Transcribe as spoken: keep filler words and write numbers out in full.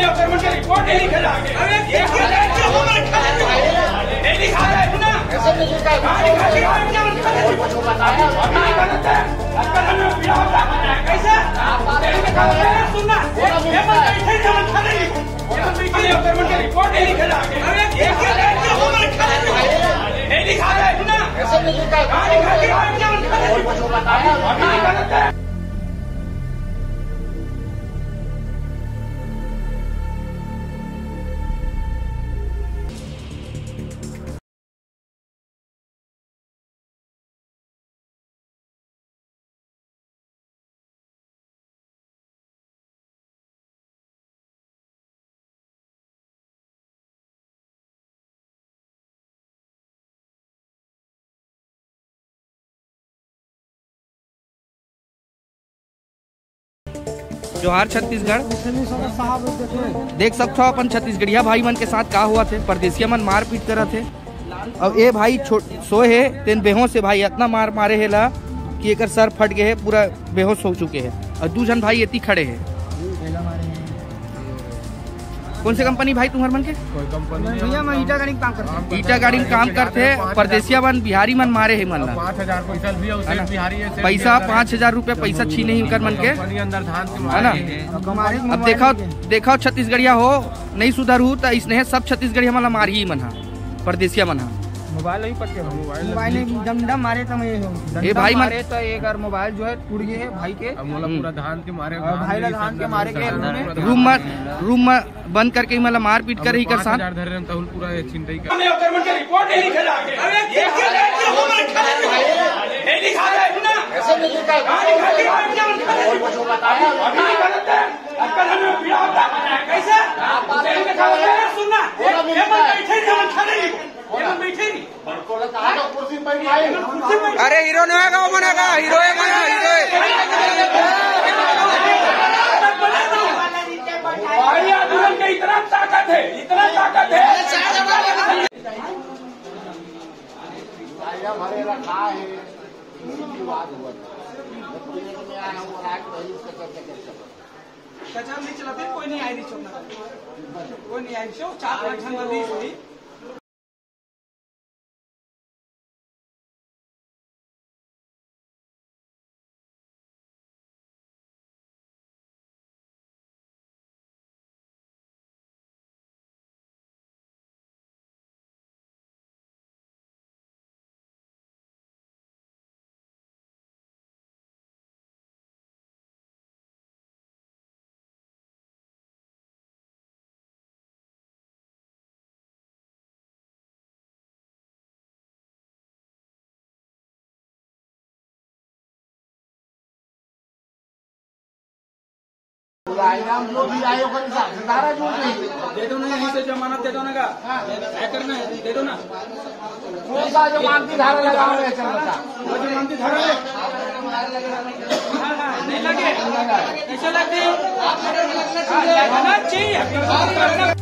Report नहीं लिखे जाके। अरे, ये क्या है? ये हमारे खाने में नहीं लिखा है, सुना? ऐसे नहीं लिखा है। कहाँ लिखा है? ये हमारे खाने में नहीं लिखा है। अभी गलत है। अगर हमें पीड़ा होता है, कैसे? ये लिखा है, सुनना। ये, ये बंदा इधर ही हमारे खाने में लिखा है। ये बंदा इधर ही हमारे खाने में लिखा है। अरे, ये क्या है? ये हमारे खाने में नहीं लिखा है, सुना? ऐसे नहीं लिखा है। कहाँ लिखा है? ये हमारे खाने में लिखा है। अभी गलत है। जोहार छत्तीसगढ़। देख सकथो अपन छत्तीसगढ़िया भाई मन के साथ का होवत हे, परदेसिया मन मारपीट करत हे। अब ए भाई छो-, सोए हे, तेन बेहोश हे भाई, अतना मार मारे हे ला कि एकर सर फट गे हे, पूरा बेहोश हो चुके हे। अउ दू झन भाई एती खड़े हे। कौन से कंपनी भाई तुम्हर मन के? कोई कंपनी नहीं भैया, मैं ईटा गाड़ी में काम करता हूँ। ईटा गाड़ी में काम करते हैं, परदेसिया मन, बिहारी मन मारे हे मन ला। पाँच हजार पैसा भी है, उसे है ना? बिहारी है, सेठ पैसा, बिहारी है। पाँच हजार रुपये पैसा छीने हे उनकर मन के। कंपनी अंदर धान के है ना? मारे हैं। हमारे अब मोबाइल देखो, में देखो छत्तीसगढ़िया हो, नहीं सुधरहू त इसने सब छत्तीसगढ़िया मन ला मारही मन हा, परदेसिया मन हा। मोबाइल नहीं पकड़े भाई। मोबाइल मोबाइल नहीं, डंडा मारे तो मैं ये हो। ए डंडा भाई मन मारे तो एक बार मोबाइल जो है टूट गए है भाई के। अब मोला हम्म। पूरा धान के मारे, और धान भाई ला के धान के संग मारे के संग इन्होंने। पूरा रूम में, रूम में बंद करके ही मतलब मारपीट कर ही कर साथ। पाँच हजार धरे रहन, तहुल पूरा ये छिनतई कर। हमने ओकर मन के रिपोर्ट नहीं लिखे जाके। अरे, ये क्या है? ये हमारे खाने में नहीं लिखा है, सुना? ऐसे नहीं लिखा है। कहाँ लिखा है? ये हमारे खाने में नहीं लिखा है। अभी गलत है। अक्कल हमें पीड़ा होता है। कैसे? उसे लिखा होता है, सुनना। ये, ये मन बैठे नहीं, हम खड़े नहीं। ये मन बैठे नहीं। अरे हीरो नोहे का, वो मन का हीरो है, मन हीरो है। भाई, आंदोलन के इतना ताकत है, इतना ताकत है। भरे रखा है, इसकी बात हुआ। कचरा नहीं चलाते, कोई नहीं आए, नहीं चलना, कोई नहीं आए, चार पाँच घंटा नहीं सोई। दे दो ना, यहीं से जमानत दे दो ना का। क्या करना है, दे दो ना। कौन सा जमानती धारा लगा रहे हैं, चंद्र साहब? वो जमानती धारा है। हाँ, हाँ, नहीं लगे। कैसे लगते हैं? हाँ, लगना चाहिए।